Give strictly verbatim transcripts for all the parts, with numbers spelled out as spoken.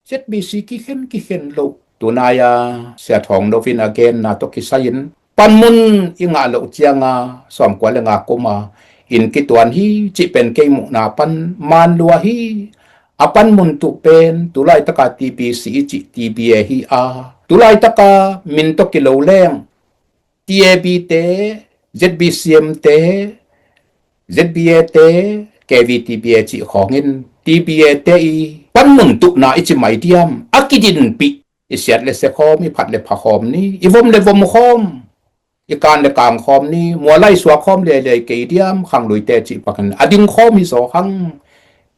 Z B C kikhen kikhen loh. Tunai-a Sia Thawng No in a genna tawh kisai-in panmun i ngah loh cianga sawmkua le nga kuma inn kituan hi cih pen kei muhna pan man lua hi. A panmun tuh pen tulaitaka T B C i cih T B A hi a, tulaitaka min tawh kilo leng T A B te, Z B C M te, Z B A te, K V T B A cih khawngin T B A te i panmun tuhna i ci mai diam, a kidinpih, i siat le sia khawm, i phat le pha khawm ni, i vom le vom khawm, i kan le kang khawm ni, mual lai suak khawm liailiai kei diam, khangluite cih pakin a ding khawm hi zaw hang.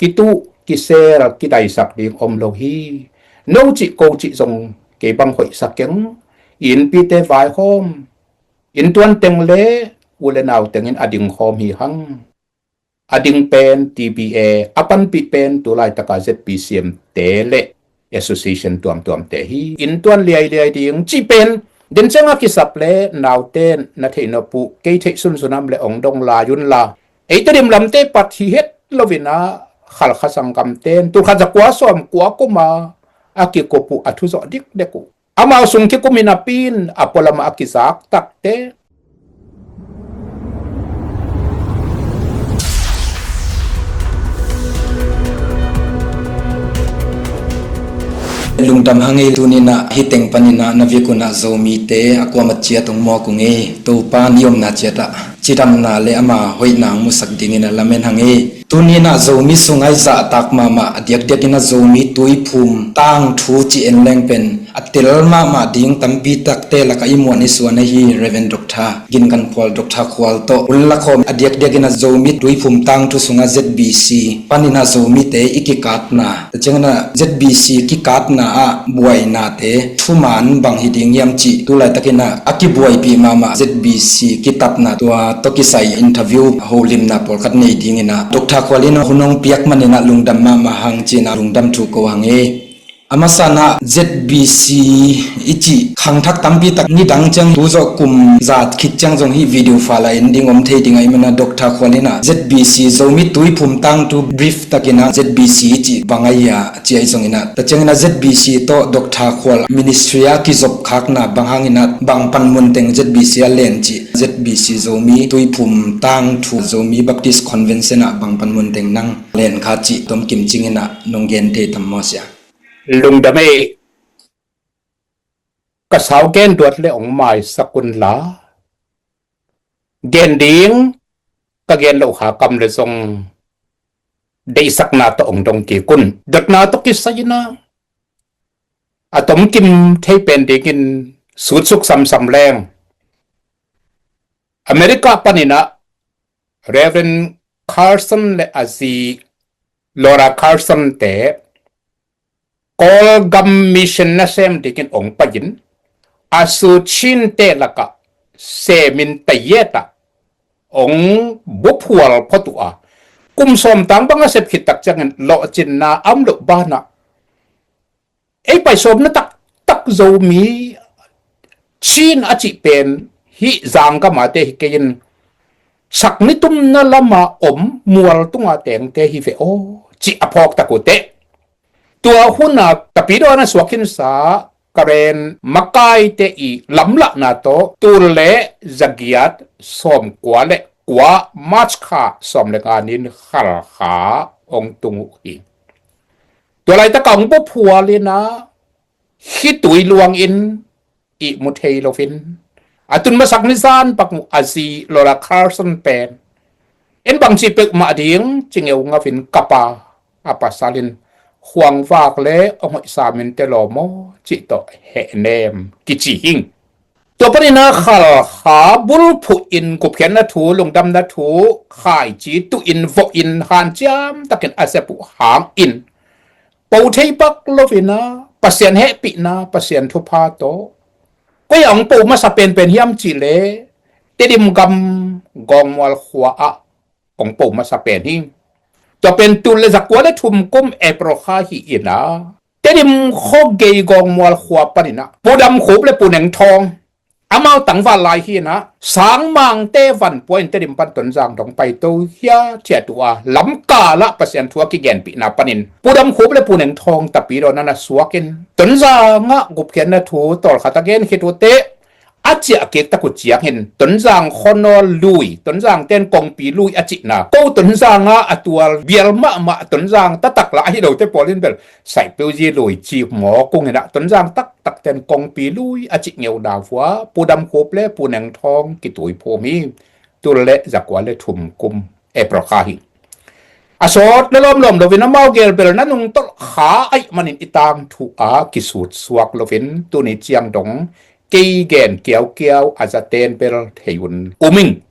Kituh, kisel, kidaisak ding om lo hi. No cih ko cih zong kei bang hoihsak keng. I innpite vai khawm, inntuan teng le u le nau tengin a ding khawm hi hang. A ding pen T B A, a panpih pen tulaitaka Z B C M te le association tuamtuamte hi. Inntuan liailiai ding cih pen den cianga kisap le naute na theih nop uh, kei theih sunsun am le ong dong lai un la. Ei Tedim lamte pat hi het loin a, Khalkha sanggamten tulkhat zakua sawmkua kuma a kikup uh, a thuzawh dikdek uh, amau sung kikumin a pin a pualamah a kizak takte. Lungdam hang ei, tuninah hih teng paninah na vik unah Zomite a kuamah ciat hong mawk ung ei. Topa ni omna ciatah cidamna le ama hoihna hong musak dingin a lamen hang ei. Tuninah Zomi sungah i zahtak mahmah a diakdiakinah Zomi tuiphum tangthu ci en leng pen a tel mahmah ding tampi takte lakah i muan i suan ahi Reverend Doctor Ginkan Phual, Doctor Khual tawh ullakhawm a diakdiakinah Zomi tuiphum tangthu sungah Z B C paninah Zomite i kikatna, tua cianginah Z B C kikatna ah buainate thuman bang hi ding hiam cih tulaitakinah a kibuaipih mahmah Z B C kitatna tua tawh kisai interview holimna pawlkhat nei dinginah Doctor Khual in hun hong piak maninah lungdam mahmah hang cinah lungdam thu ko hang ei. A masanah Z B C i cih khangthak tampi tak nidang ciang tu zawh kum zat khit ciang zong hih video file ah en ding om thei dingah i manah Doctor Khual inah Z B C Zomi tuiphum tangthu brief takinah Z B C i cih bang ahi a ci ahi zonginah, tua cianginah Z B C tawh Doctor Khual ministry a kizopkhakna bang hanginah bang panmun teng Z B C a len cih, Z B C Zomi tuiphum tangthu Zomi Baptist Convention ah bang panmun teng nang len kha cih tomkim cinginah nong gen thei tam maw sia? Lungdam ei. Ka sau gen duat le ong maisak unla, gen ding ka gen loh kha kam le zong deihsakna tawh ong dong kik un. Dotna tawh kisai inah a tomkim thei pen dingin sutsuk samsam leng, America paninah Reverend Carson le a zi Laura Carson te Kawlgam mission nasem dingin ong pai-in a sutsinte lakah semin tayetah ong buphual phot uh a, kum sawmtang bang a sep khit tak ciangin lawhcinna a om loh banah ei pai sawmna taktak Zomi Chin a cih pen hih zangkamate hi kei in, sak nitumna lama om mual tunga tengte hi ve aw cih a phawk tak uh teh. Tua huna tapidaw na suak khinsa Karen makaite i lamlahna tawh tul le zagiat sawmkua le kua March kha sawm le nga nin Khalkha ong tung uh hi. Tua laitaka ong buphual inah khitui luangin ihmu thei loin a tun masak nizan pak uh a zi Laura Carson pen en bangci peuhmah ding ci ngeu ngauin kapa a pasal in khuangvak le ong hoih samin te lawm aw cih tawh hehnem kici hing. Tua paninah Khalkha bulphuh in gupkhiatna thu, lungdamna thu khaici tuhin vawhin hanciam takin a sep uh hangin po thei pak loinah Pasian hehpihna, Pasian thupha tawh koi a ong po masa penpen hiam cihleh Tedim gam Gawngmual khua ah ong po masa pen hi. Tua pen tul le zakua le thum kum April kha hi inah Tedim khuagei Gawngmual khua paninah Pu Dam Khup le Pu Neng Thawng Amau tangval lai hi inah, Sangmangte vanpuain Tedim pan Tonzang dong paito hia thiat uh a, lamkalah Pasian thu a kigenpihna panin Pu Dam Khup le Pu Neng Thawng Tapidaw na na suakin, Tonzang ah gupkhiatna thu tawlkhat a gen khit uh teh, a ciah kik tak uh ciangin Tonzang khuanawl lui, Tonzang ten kongpi lui a cihna, ko Tonzang ah a tual bial mahmah Tonzang taktak lah ahi lote pawl in bel Saihpeuzi lui ci mawk ung inah, Tonzang taktak ten kongpi lui a cih ngeu davua Pu Dam Khup le Pu Neng Thawng kituiphum hi. Tul le zakua le thum kum April kha hi. A sawt le lawmlawm loin amau gelbelna nungtolh kha ahih manin i tangthu a kisutsuak loin tuni ciang dong kei gen kiaukiau a zaten bel thei un um ing.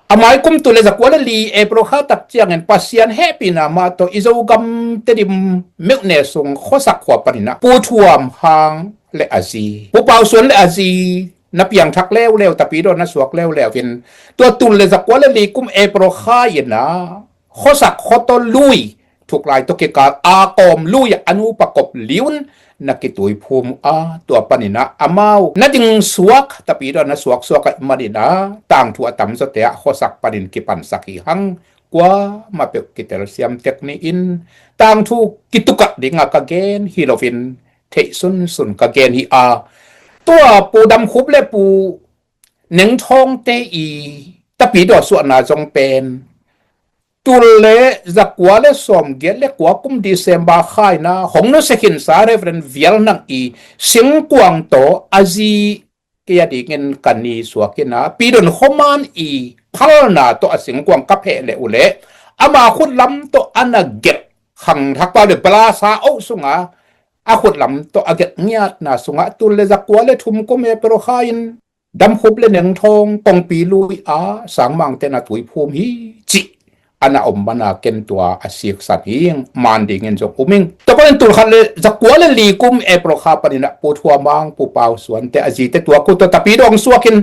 A mai kum tul le zakua le li April kha tak ciangin Pasian hehpihna mah tawh i Zogam Tedim meuhne sung Khuasak khua paninah Pu Thuam Hang le a zi, Pu Pau Suan le a zi na piangthak leuleu, Tapidaw na suak leuleu in, tua tul le zakua le li kum April kha inah Khuasak khuataw lui thuklai tawh kikal a kawm lui ah a nupa kop liun na kituiphum uh a, tua paninah amau na dingsuak, Tapidaw na suaksuak ahih maninah tangthu a tamzawte ah Khuasak panin kipansak hi hang, kuamah peuh kitelsiam tek ni in, tangthu kitukah dingah ka gen hi loin theih sunsun ka gen hi a, tua Pu Dam Khup le Pu Neng Thawngte i Tapidaw suahna zong pen tul le zakua le sawmgiat le kua kum December kha inah hong nusia khinsa Reverend Vial Nang i singkuang tawh a zi kei a dingin ka ni suak inah Pidon khuaman i phalna tawh a singkuang ka pheh leh uh leh ama khutlam tawh a na gelh khangthak pau le balasa oh sunga a khutlam tawh a gelh ngiatna sungah tul le zakua le thum kum April kha in Dam Khup le Neng Thawng kongpi lui a Sangmangte na tuiphum hi cih a na om mana ken tua a siksan hi ing, man dingin zong um ing. Tua panin tul khat le zakua le li kum April kha paninah Pu Thuam Hang, Pu Pau Suante a zite tua ko tawh Tapidaw hong suakin,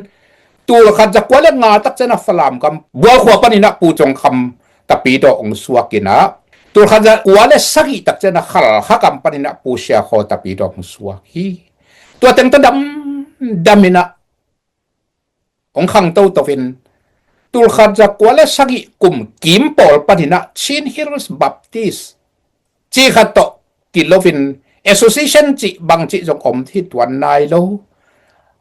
tul khat zakua le nga tak cianah Falam gam Bual khua paninah Pu Cawng Kham Tapidaw hong suak inah, tul khat zakua le sagih tak cianah Khalkha gam paninah Pu Sia Khaw Tapidaw hong suak hi. Tua teng tawh damdam inah hong khang toto in, tul khat zakua le sagih kum kim pawl paninah Chin Hills Baptist cih khat tawh kiloin association cih bang cih zong om hi tuan nai lo.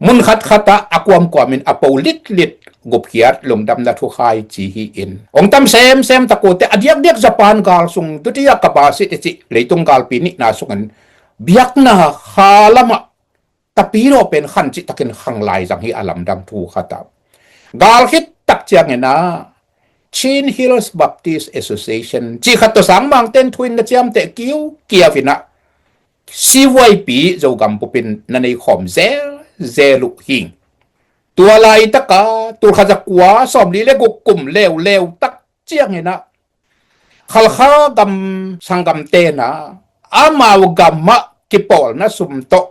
Mun khatkhat ah a kuamkuamin a po litlit gupkhiat lungdamna thukhai ci hi in, hong tam semsem tak uh teh a diakdiak Japan gal sung dutia ka basi te cih leitung galpi nihna sungin biakna kha lamah Tapidaw pen khan cihtakin khang lai zang hi a lamdang thu khat ah. Gal khit tak ciangin ah Chin Hills Baptist Association cih khat tawh Sangmangten thu in na ciamteh kiu kiau inah C Y P Zogam bupin na nei khawm zelzel uh hi. Tua laitaka tul khat zakua sawmli le guk kum leuleu tak ciangin ah Khalkha gam sanggamte na amau gamah kipawlna sum tawh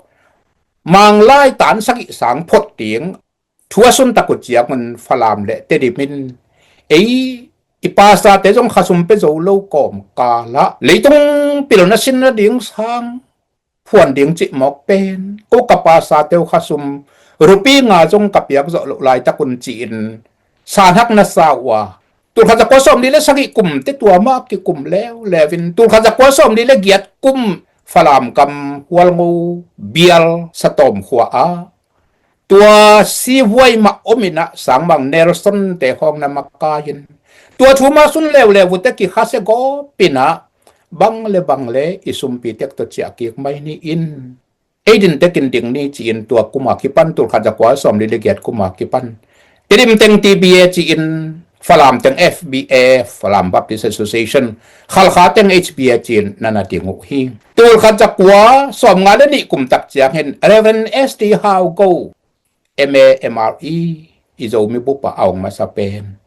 Manglai tan sagih sang phot ding thu a suntak uh ciangun Falam le Tedim in ei i pastorte zong khasum pia zo lo kawmkal ah leitung pilna sinna ding sang phuan ding cih mawk pen ko ka pastorte uh khasum rupi nga zong ka piak zawh loh laitak un ci-in sanhak na sa uh a, tul khat zakua sawmli le sagih kum te tua mah kikum leuleu in tul khat zakua sawmli le giat kum Falam gam Hualngo bial Satawm khua a tua sihuai mah om inah Sangmang Nelson te khawng na makai in tua thu mah sun leuleu uh te kikhasia gawp inah bang le bang le i sumpi tek tawh ciah kik mai ni in ei din tekin ding ni ci-in tua kuma kipan tul khat zakua sawmli le giat kuma kipan Tedim teng T B A ci-in Falam teng F B A, Falam Baptist Association, Khalkha teng H B A ci-in na na ding uh hi. Tul khat zakua sawmnga le nih kum tak ciangin Reverend S T Hau Go M A M R E i Zomi bup ah a hong masa pen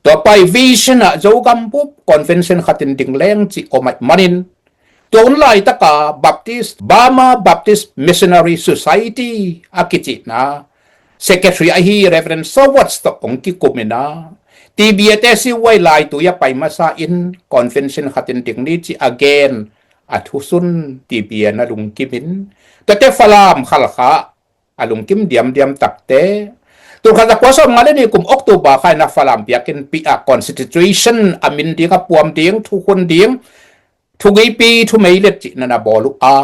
tua pai vision ah Zogam bup convention khatin ding leng cih om ahih manin tua hun laitaka Baptist, Burma Baptist Missionary Society a kicihna secretary ahi Reverend Sawat tawh hong kikum inah T B A te sihuai laitui a pai masa in convention khatin ding ni cih a gen a thusun T B A na lungkim in tuate Falam Khalkha a lungkim diamdiam takte. Tulkhat zakua sawmnga le nih kum October kha in ah Falam biakinn pih ah constitution a min ding, a puam ding, thukhun ding, thugipi, thumeilet cih na na bawl uh a,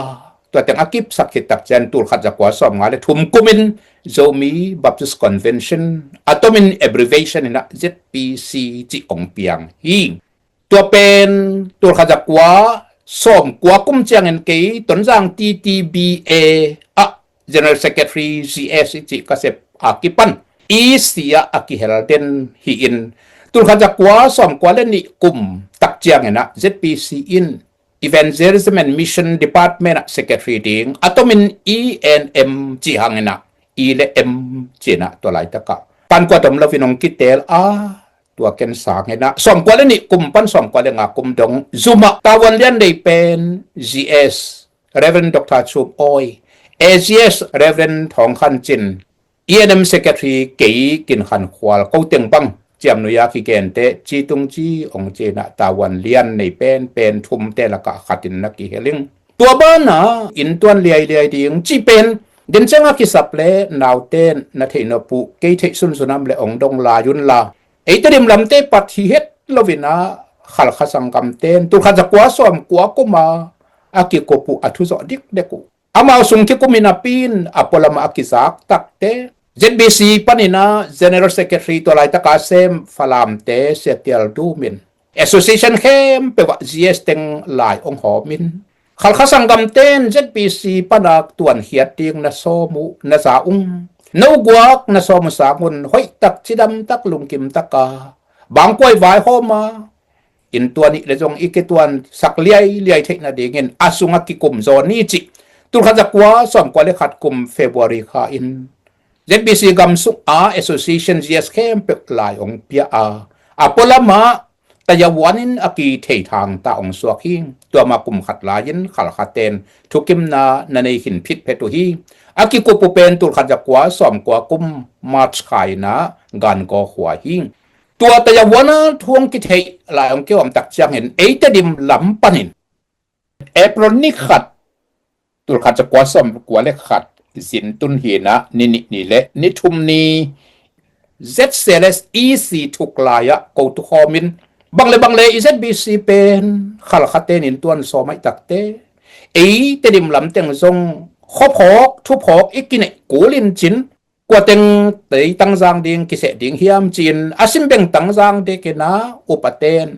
tua teng a kipsak khit tak ciang tulkhat zakua sawmnga le thum kum in Zomi Baptist Convention, a tomin abbreviation in ah Z B C cih hong piang hi. Tua pen tulkhat zakua sawmkua kum ciangin kei Tonzang T T B A ah General Secretary, G S i cih ka sep a kipan E C ah a kihel den hi-in, tulkhat zakua sawmkua le nih kum tak ciangin ah Z B C in Evangelism and Mission Department ah Secretary ding, a tomin E and M cih hangin ah, E le M ci-in ah tua laitak ah pankua tom loin hong kiteel a, tua ken sangin ah sawmkua le nih kum pan sawmkua le nga kum dong Zomi ah tavuan lian nei pen G S Reverend Doctor Chum Awi, A G S Reverend Thawng Khan Cin, E and M Secretary kei Gin Khan Khual, ko teng bang ciamnuih a kigente Ci Tung Ci hong ci-in ah tavuan lian nei pen pen thumte lakah khat in na kihel ing. Tua banah inntuan liailiai ding cih pen den ciang a kisap le naute in na theih nop uh, kei theih sunsun a om leh hong dong lai un la, ei Tedim lamte pat hi het loin ah Khalkha sanggamte in tulkhat zakua sawmkua kum a a kikup uh a thu zawh dikdek uh, amau sung kikum hi napi in a pualam ah a kizak takte, Z B C panin ah General Secretary tua laitak a sem Falamte Sia Tial Dum in association khempeuh ah G S teng lai hong hawm in, Khalkha sanggamte in Z B C pan a tuankhiat ding na sawm uh, na za ung. No guak na sawm uh sangun hoih tak, cidam tak, lungkim tak a bangkuai vaihawm a, inntuan ih le zong i kituansak liailiai theih nadingin a sungah kikum zaw ni cih tulkhat zakua sawmkua le khat kum February kha in Z B C gam sung a association G S khempeuh lai hong pia a, a pualam ah tayavuan in a kithei thangta hong suak hi. Tua mah kum khat lai-in Khalkhate in thukimna na nei khin phitphet uh hi. A kikup uh pen tulkhat zakua sawmkua kum March kha in ah Gangaw khua hi. Tua tayavuan a thu hong kitheih lai hong kiom tak ciangin ei Tedim lam panin April ni khat, tulkhat zakua sawmkua le khat, zintun hi in ah ni nih ni le ni thum ni Z C L S E C thuklai ah ko tukhawm in, bang le bang le i Z B C pen Khalkhate in inntuan sawm ahih takte, ei Tedim lam teng zong khuaphawk thuphawk i kineih kul in cin, kua teng tei tangzang ding kiseh ding hiam ci-in a simbeng tangzang dek in ah upate in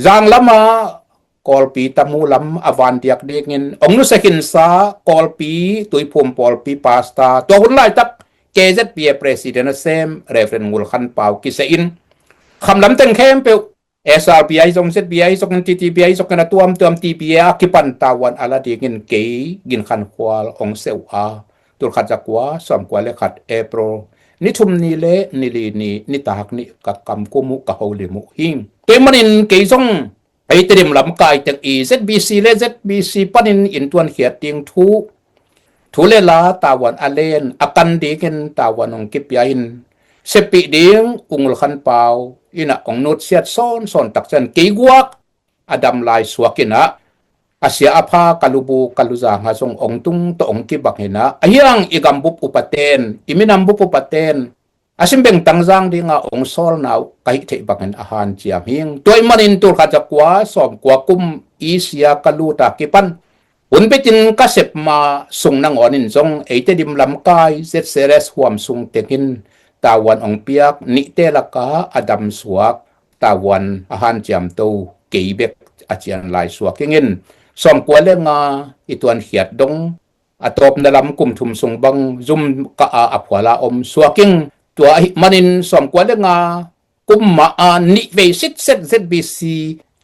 zang lam ah Kawlpi tamu lam a vandiak dingin hong nusia khinsa Kawlpi Tuiphum pawlpi pastor, tua hun laitak K Z P A president a sem Reverend Ngul Khan Pau kiseh in, kham lam teng khempeuh, S R B I zong, Z B I zong, T T B I zong in a tuamtuam, T B A a kipan tavuan a la dingin kei Gin Khan Khual hong seh uh a, tulkhat zakua sawmkua le khat April ni thum ni le ni li ni nitak ni ka kamkum uh, ka holim uh hi. Tua ahih manin kei zong ei Tedim lamkai teng i Z B C le Z B C panin inntuan khiat ding thu, thu le la tavuan a len a kan dingin tavuan hong kipia in, seppih ding U Ngul Khan Pau in ah hong nutsiat sawnsawn tak ciang kei guak a dam lai suak in ah, a sia a pha ka lubu ka luzang ah zong hong tung tawh hong kibang in ah, ahi hang i gambup upate in, i minambup upate in a simbeng tangzang ding a hong sawlna uh ka hih theih bangin a hanciam hi. Tua ahih manin tulkhat zakua sawmkua kum E C a ka lut a kipan hun bitin ka sep ma sung nangawn in zong ei Tedim lamkai Z C L S huam sung teng in tavuan hong piak nihte laka a dam suak, tavuan a hanciamto kei bek a cian lai suak ing in, sawmkua le nga i tuankhiat dong a tawpna lam kum thum sung bang zum kah a a phual a om suak ing. Tua ahih manin sawmkua le nga kum mah a nih vei sitset Z B C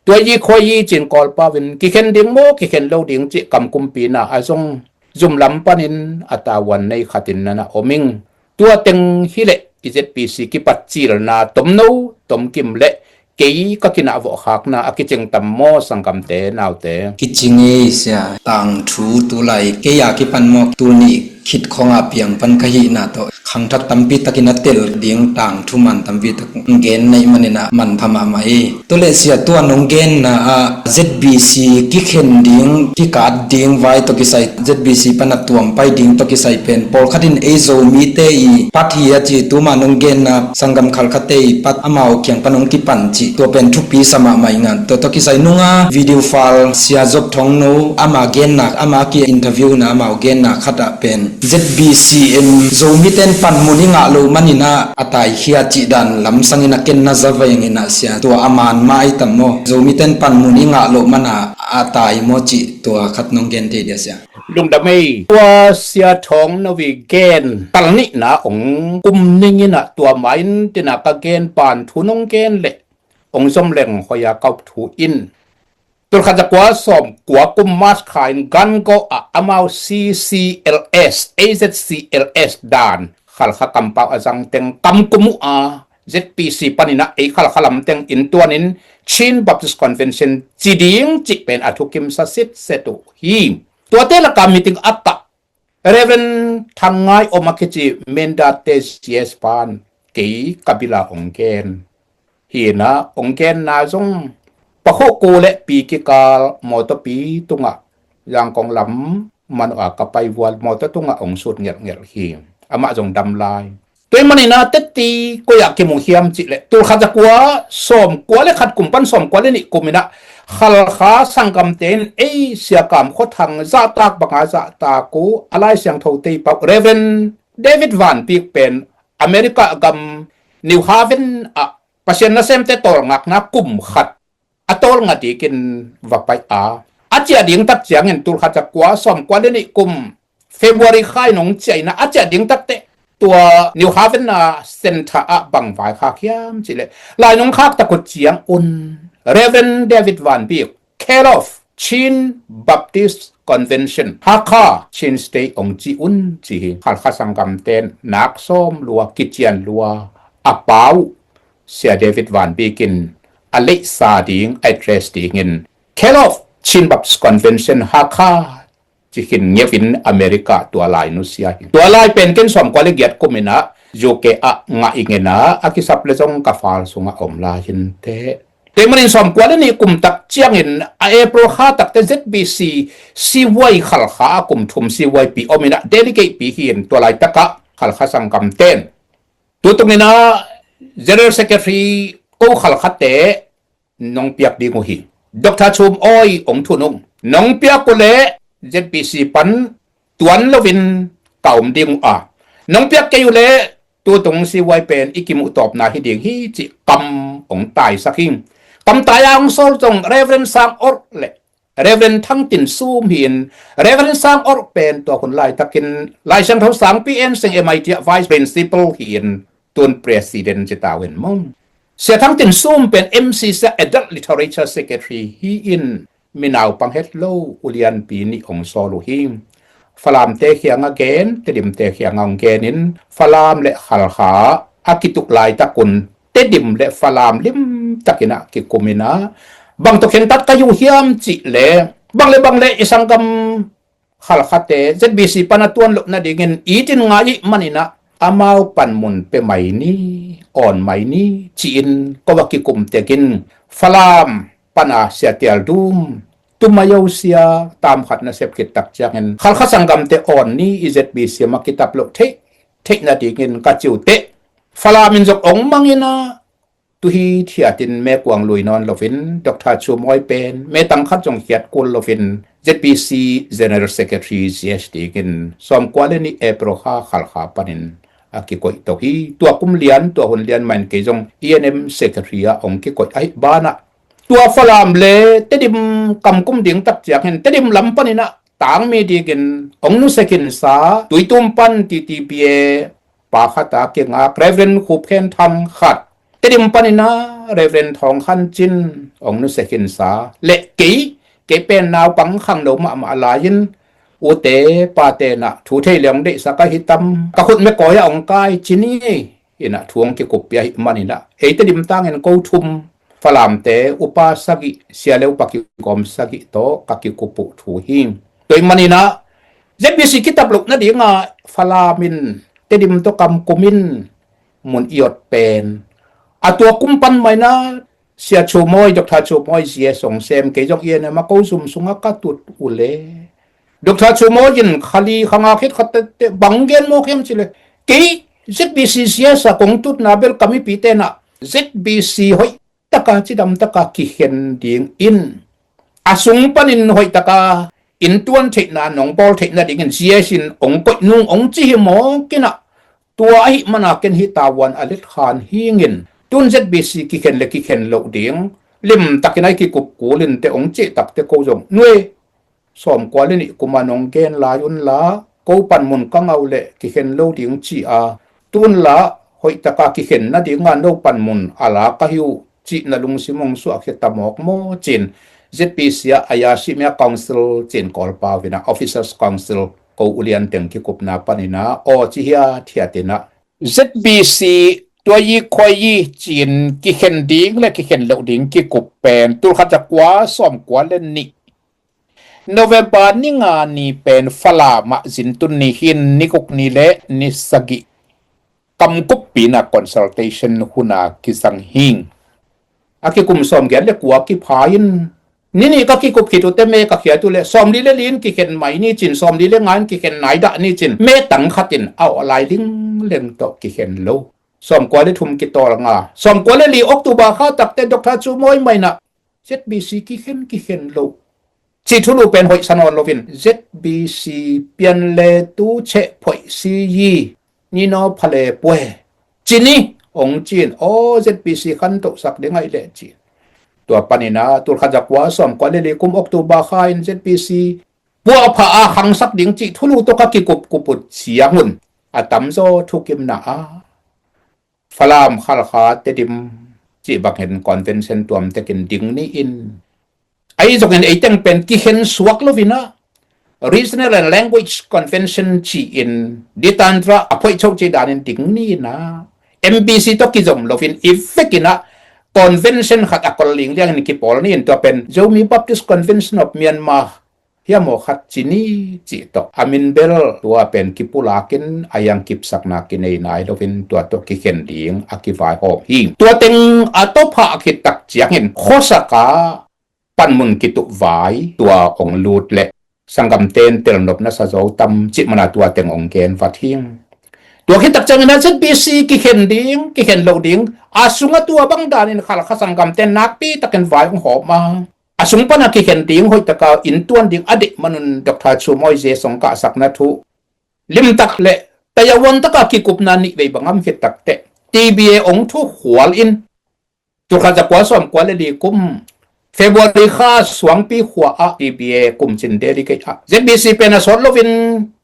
tua yi khua yi cin Kawlpau in kikhen ding maw kikhen lo ding cih kamkumpina a zong zum lam panin a tavuan nei khat in na na om ing. Tua teng hileh i Z B C kipat cilna tomno tomkim le kei ka kinah vawhkhakna a kicing tam maw sanggamte naute? Kicing hi sia, tangthu tulai kei a kipan maw tul nih khit khawng a piang pan ka hihna tawh khangthak tampi takin a telh ding tangthu man tampi tak gen na hih manin ah manpha mahmah hi. Tua leh sia, tua nong genna ah Z B C kikhen ding, kikat ding vai tawh kisai, Z B C pan a tuam pai ding tawh kisai pen pawlkhat in ei Zomite i pat hi a ci, tuma nong genna sanggam Khalkhate i pat amau kiang pan hong kipan cih, tua pen thupi sa mahmah ing a. Tua tawh kisai nung a video file sia Job Thawng No ama genna, ama ki interview na amau genna khat ah pen Z B C in Zomite in panmun i ngah loh manin ah a taikhia cih dan lamsang in a, ken na za veng in ah sia, tua a man mah ai tam maw? Zomite in panmun i ngah loh man a a tai maw cih, tua khat nong gen thei dia sia? Lungdam ei. Tua sia Thawng No i gen tal nihna hong kum ning in ah, tua mah in tina ka gen pan thu nong gen leh hong zom leng hoih a ka up thu in, tul khat za kua sawm kua kum March kha in Gangaw ah amau C C L S, A Z C L S dan Khalkha kampau a zang teng kam kum uh a, Z B C panin ah ei Khalkha lam teng inntuan in Chin Baptist Convention ci ding cih pen a thukim sa sitset uh hi. Tuate lak a meeting a kah Reverend Thang Ngai Om a kici Mindat te C S pan kei ka bil a hong gen hi in ah, hong genna zong pakhuh ku le pi kikal mawtawpi tungah, Zangkong lam man uh a ka pai vual mawtaw tungah hong sut ngelhngelh hi. Amah zong dam lai. Tua ahih manin ah teci koi ah kimu hiam cih leh, tul khat za kua sawm kua le khat kum pan sawm kua le nih kum in ah Khalkha sanggamte in ei Sia Kam Khua Thang zahtak banga zahtak uh a Lai Siangtho tei pau Reverend David Van Bik pen America gam New Haven ah Pasian nasemte tawlngakna kum khat a tawlnga dikin va pai a, a ciah ding tak ciangin tul khat za kua sawm kua le nih kum February kha in hong ciah in ah, a ciah ding tak teh tua New Haven a center ah bang vaikhak hiam cih leh, lai nong khak tak uh ciangun Reverend David Van Bik, Kellogg Chin Baptist Convention, Hakha, Chin State hong ci un ci hi. Khalkha sanggamte in nak sawm lua, kician lua a pau Sia David Van Bik in a leihsa ding, a address dingin Kellogg Chin Baptist Convention Hakha ci khin ngeu in America tua lai nusia hi. Tua lai pen ken sawm kua le giat kum in ah U K ah ngah ing in ah, a kisap le zong ka file sungah om lai hi inteh. Tua ahih manin sawm kua le nih kum tak ciangin a April kha tak teh Z B C C Y Khalkha a kum thum C Y pi om in ah, delegate pi hi in, tua laitak ah Khalkha sanggamte in, tutung in ah General Secretary ko Khalkha te nong piak ding uh hi. Doctor Chum Awi hong thunung, nong piak uh leh Z B C pan tuan loin ka om ding uh a, nong piak kei uh leh tutung C Y pen i kimuh tawpna hi ding hi cih kam hong taisak hi. Kam tai a hong sawl zong Reverend Sang Orh le Reverend Thang Tin Sum hi in, Reverend Sang Orh pen tua hun laitakin Lai Siangtho sangpi en seng M I T ah Vice Principal hi in, tun President ci ta uh hen maw. Sia Thang Tin Sum pen M C C ah Adult Literature Secretary hi in, mi naupang het lo ulianpi nih hong sawl uh hi. Falamte kiangah gen, Tedimte kiangah hong gen in, Falam le Khalkha a kituk laitak un Tedim le Falam limtakin ah kikum in ah, bang tawh khentat ka hi uh hiam cih leh, bang le bang le i sanggam Khalkhate Z B C pan a tuan loh nadingin itin ngai ih manin ah, amau panmun pia mai ni, awn mai ni ci-in ko a kikum tekin Falam pan a Sia Tial Dum, Tumai Zo Sia, tam khat na sep khit tak ciangin Khalkha sanggamte awn ni, i Z B C mah kitap loh theih theih nadingin ka ci uh teh, Falam in zong hong mang in ah, tu hithiatin mekuang lui nawn loin, Doctor Chum Awi pen metang khat zong khiat kul loin Z B C General Secretary Z S dingin sawmkua le nih April kha Khalkha panin a kikoih to hi. Tua kum lian, tua hun lian mah in kei zong E N M Secretary ah hong kikoih ahih banah, tua Falam le Tedim kam kum ding tak ciangin Tedim lam panin ah tangmi dingin hong nusia khinsa, Tuitum pan T T P A pa khat a kingak Reverend Khup Khen Thang khat, Tedim panin ah Reverend Thawng Khan Cin hong nusia khinsa, le kei, kei pen naupang khangno mahmah lai-in, ute pate in ah thu thei leng deihsak ahi tam, ka khut mekawi ah hong kai ci ni. In ah thu hong kikuppih ahih manin ah, ei Tedim tangin ko thum, Falamte upa sagih, sia le upa kigawm sagih tawh ka kikup uh thu hi. Tua ahih manin ah Z B C kitap loh nadingah Falam in Tedim tawh kamkum in mun i ot pen. A tua kum pan mah in ah Sia Chu Mawi, Doctor Chu Mawi Zia song sem, kei zong i en em a ko zum sungah ka tut uh le. Doctor Chu Mawi in kha li kha nga khit khat teh bang gen mawk hiam cih leh, kei Z B C Zia sa kong tutna bel ka mipite in ah Z B C hoih taka cidam taka kikhen dingin, a sung panin hoih taka inntuan theihna nong bawl theih nadingin Zia in hong koih nung hong ci hi mawk in ah, tua ahih manin ken hih tavuan a let khan hi ing. Tun Z B C kikhen le kikhen loh ding limtakin a i kikup kul in teh hong cih tak teh ko zong nuai, sawmkua le nih kum a nong gen lai un la, ko panmun ka ngah uh leh kikhen lo ding ci a, tun la hoih taka kikhen nading a no panmun a la ka hi uh cihna lungsim hong suahkhia ta mawk maw ci-in, Z B C ah a ya senior council ci-in Kawlpau in ah Officers Council, ko ulian teng kikupna panin ah aw ci hiathiat in ah, Z B C tua i khoi i ci-in kikhen ding le kikhen loh ding kikup pen tulkhat zakua sawmkua le nih November ni nga ni pen Falam ah zintun ni hi-in ni guk ni le ni sagih kamkuppi in ah consultation hun a kizang hi ing. A kikum sawmgiat le kua kipha in, ni nih ka kikup khit uh teh me ka khiat uh leh sawmli le li in kikhen mai ni ci-in, sawmli le nga in kikhen nai dah ni ci-in, me tang khat in a awh lai lingleng tawh kikhen lo. Sawmkua le thum kitawl nga, sawmkua le li October kha tak teh Doctor Chu Mawi mah in ah Z B C kikhen kikhen lo cih thulu pen hoih sa nawn loin Z B C pian le tu cheh phoih si yi ni naw pha le pue ci ni hong ci-in, aw Z B C khantohsak ding ahih leh ci. Tua panin ah tulkhat zakua sawmkua le li kum October kha in Z B C puahpha a khangsak ding cih thulu tawh ka kikup kup uh ciangun a tamzaw thukimna a Falam, Khalkha, Tedim cih bangin convention tuamtekin ding ni-in, ahi zongin ei teng pen kikhen suak loin ah Regional and Language Convention ci-in Dittantra a phoih choh cih danin ding ni-in ah M B C tawh kizom loin i vekin ah convention khat a kol lingliangin kipawl ni-in, tua pen Zomi Baptist Convention of Myanmar hiam aw khat ci ni cih tawh a min bel tua pen kipulakin a iang kipsakna kinei nai loin tua tawh kikhen ding a kivaihawm hi. Tua teng a tawpah khit tak ciangin khuasak a panmun kituh vai tua hong lut leh sanggamte in telnop na sa zo tam cih man a tua teng hong gen vat hi. Tua khit tak ciangin ah Z B C kikhen ding kikhen loh ding a sungah tua bang danin Khalkha sanggamte in nakpi takin vai hong hawm a, a sung pan a kikhen ding hoih taka inntuan ding a deih manun Doctor Chu Mawi Zia song kahsakna thu limtak le tayavuan taka kikupna nih vei bang om khit tak teh T B A hong thukhual in, tulkhat zakua sawmkua le li kum February kha suangpi khua ah T B A kumcin delegate ah Z B C pen a sawt loin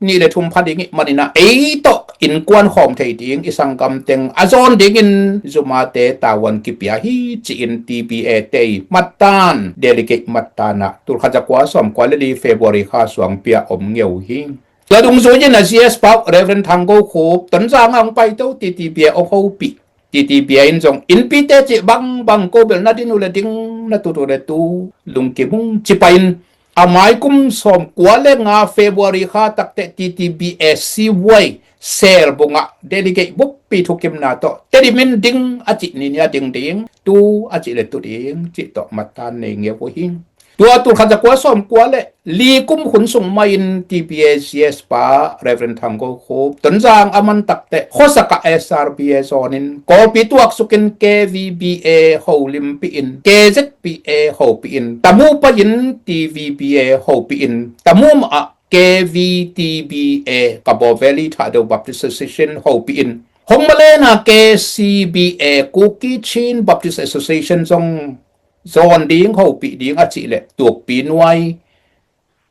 nih le thum pha ding ih manin ah ei tawh innkuan khawm thei ding i sanggam teng a zawn dingin zumate tavuan kipia hi ci-in T B A te ih mattan, delegate mattan ah tulkhat zakua sawmkua le li February kha suangpi ah om ngeu hi. Tua dungzui in a G S pa Reverend Thang Go Khup Tonzang ah hong paito, T T B A hong hopih. T T B A in zong innpite cih bangbang ko bel na din uh le ding, na tut uh le tu, lungkim ung ci pah in, a mai kum sawmkua le nga February kha tak teh T T B A C Y Selbuang ah delegate buppi thukimna tawh Tedim in ding a cih ni ni a ding ding, tu a cih le tu ding cih tawh mattan nei ngeu uh hi. Tua tulkhat zakua sawmkua le li kum hun sung mah in T B A G S pa Reverend Thang Go Khup Tonzang a man tak teh khuasak ah S R B A zawn in Kawlpi tuaksuk in K V B A holimpih in, K Z B A hopih in, Tamu pai in T V B A hopih in, Tamu mah ah K V T B A, Kabaw Valley Thadou Baptist Association hopih in, hong mah leh na K C B A, Kuki Chin Baptist Association zong zawn ding, hopih ding a cih leh tukpi nuai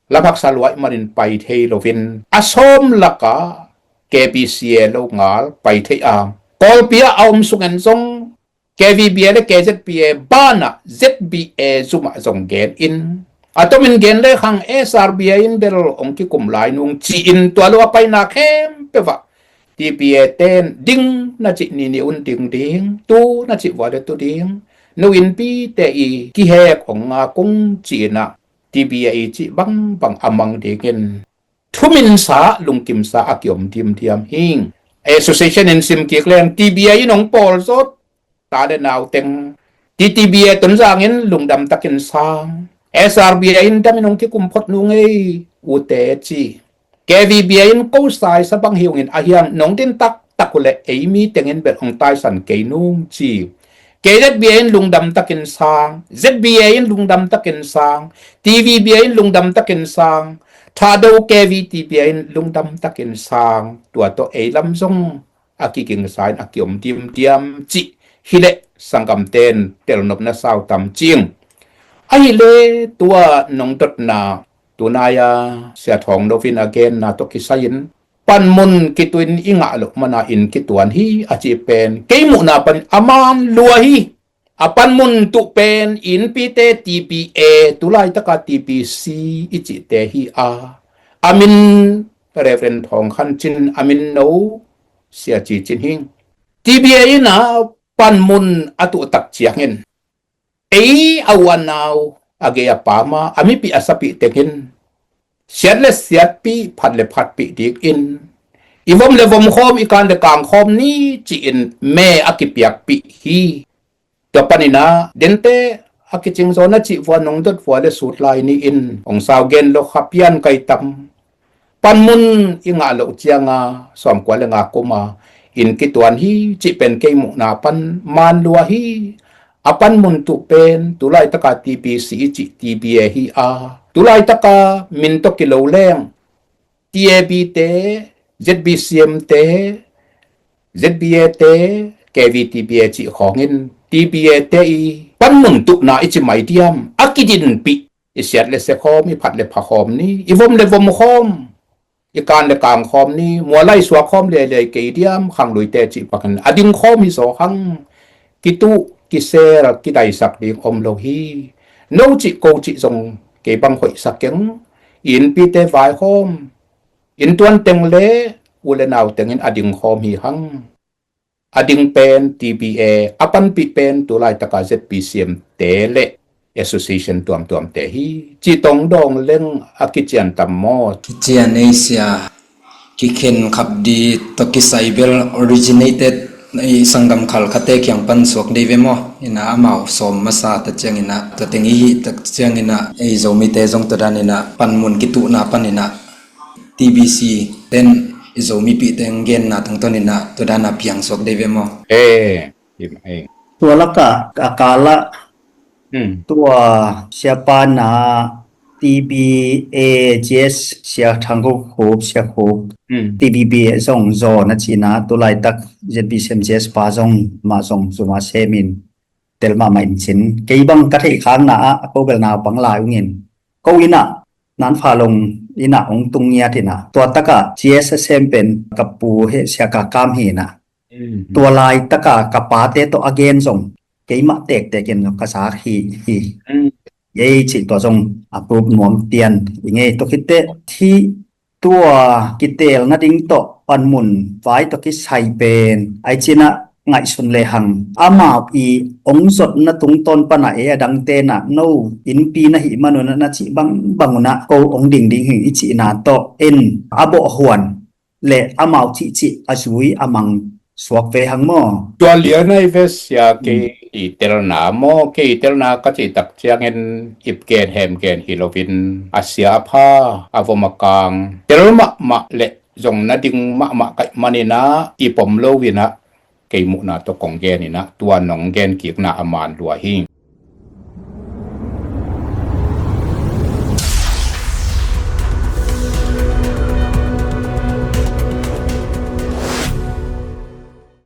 lam haksa luai manin pai thei loin a sawm lakah K B C A lo ngal pai thei a, Kawlpi ah a om sung en zong K V B A le K Z B A banah Z B A zum ah zong gen in, a tomin gen le khang S R B A in bel hong kikum lai nung ci-in tua lo a paina khempeuh ah T B A ten ding na cih ni ni un ding ding, tu na cih vua le tu ding, nu innpite ih kihek hong ngak ung ci-in ah T B A ih cih bangbang a mang dingin thuminsa, lungkimsa a kiom dimdiam hi. Association in sim kik leng, T B A in hong pawl zawt ta le nau teng, T T B A Tonzang in lungdam takin sang, S R B A in dam in hong kikum phot nung ei, ute ci. K V B A in ko saisa bang hi ungin a hiang nong din taktak uh le ei mi tengin bel hong taisan kei nung ci. K Z B A in lungdam takin sang, Z B A in lungdam takin sang, T V B A in lungdam takin sang, Thado K V T B A in lungdam takin sang, tua tawh ei lam zong a kigingsa in a kiom dimdiam cih hileh sanggamten telnopna sau tam cing. Ahileh tua nong dotna tunai-a Sia Thawng Lo in a genna tawh kisai-in panmun kituin i ngah loh mana inn kituan hi a cih pen kei muhna panin a man lua hi. A panmun tuh pen innpite T B A, tulaitaka T B C i cihte hi a, a min Reverend Thawng Khan Cin, a min no Sia Ci Cin hi. T B A in a panmun a tuh tak ciangin ei a u a nau a gei a pam a a mipih a sapih tengin siat le siatpih, phat le phatpih dikin i vom le vom khawm, i kan le kang khawm ni ci-in me a kipiakpih hi. Tua panin a dente a kicing zaw na cih vua nong dot vua le sut lai ni-in hong sau gen lo kha pian kai tam. Panmun i ngah loh cianga sawmkua le nga kuma inn kituan hi cih pen kei muhna pan man lua hi. A panmun tuh pen tulaitaka T B C i cih T B A hi a, tulaitaka min tawh kilo leng T A B te, Z B C M te, Z B A te, K V T B A cih khawngin T B A te i panmun tuhna i ci mai diam? A kidinpih, i siat le sia khawm, i phat le pha khawm ni, i vom le vom khawm, i kan le kang khawm ni, mualai suak khawm liailiai kei diam? Khangluite cih pakin a ding khawm hi zaw hang. Kituh, kisel, kidaisak ding om lo hi. No cih ko cih zong kei bang hoihsak keng. I innpite vai khawm, inntuan teng le u le nau tengin a ding khawm hi hang. A ding pen T B A, a panpih pen tulaitaka Z B C M te le association tuamtuamte hi. Cih tawng dawng leng a kician tam maw? Kician ei sia. Kikhen khap di tawh kisai bel originated i sanggam khal khate kiang pan suak dei ve maw? Ina amau sawm masa ta ciang ina tua teng i hih tak ciang ina ei Zomite zong tua dan ina panmun kituhna pan ina T B C ten i Zomipih teng genna tangton ina tua dan a piang suak dei ve maw? Eh, him, eh. Tua laka a kala Hmm. tua siapa na T B A G S sia Thang Khup, sia Khup, Hmm. T B B A zong zaw na cina tulaitak Z B C M G S pa zong ma zong zuma semin tel mahmah in cin. Kei bang ka theih khak na ah a ko bel naupang lai ungin ko ina nan fa long ina ong tung ngiat ina tua taka G S a sem pen ka pu he sia ka kam hi ina. Mm. Tua lai taka ka pate tawh a gen zong keimah tektek in ka zak hi hi. Mm. Ei cih tua zong a proof nuam pian i ngei tua khitte thi tua kitel nading tawh panmun vai tawh kisai pen ai cina ngaihsun le hang amau i ong zotna tungtawn pana e a dangtena no innpi na hih manuna na cih bangbang una ko ong dingding hi i cihna tawh en a bawh huan le amau cihcih a zui a mang suak ve hang maw? Tua lian ai ve sia kei i telna maw, kei i telna ka cih tak ciangin ip gen hem gen hi loin a sia a pha a vom a kang tel mahmah le zong na ding mahmah kaih manina i pom lo ina kei muhna tawh kong gen ina tua nong gen kikna a man lua hi.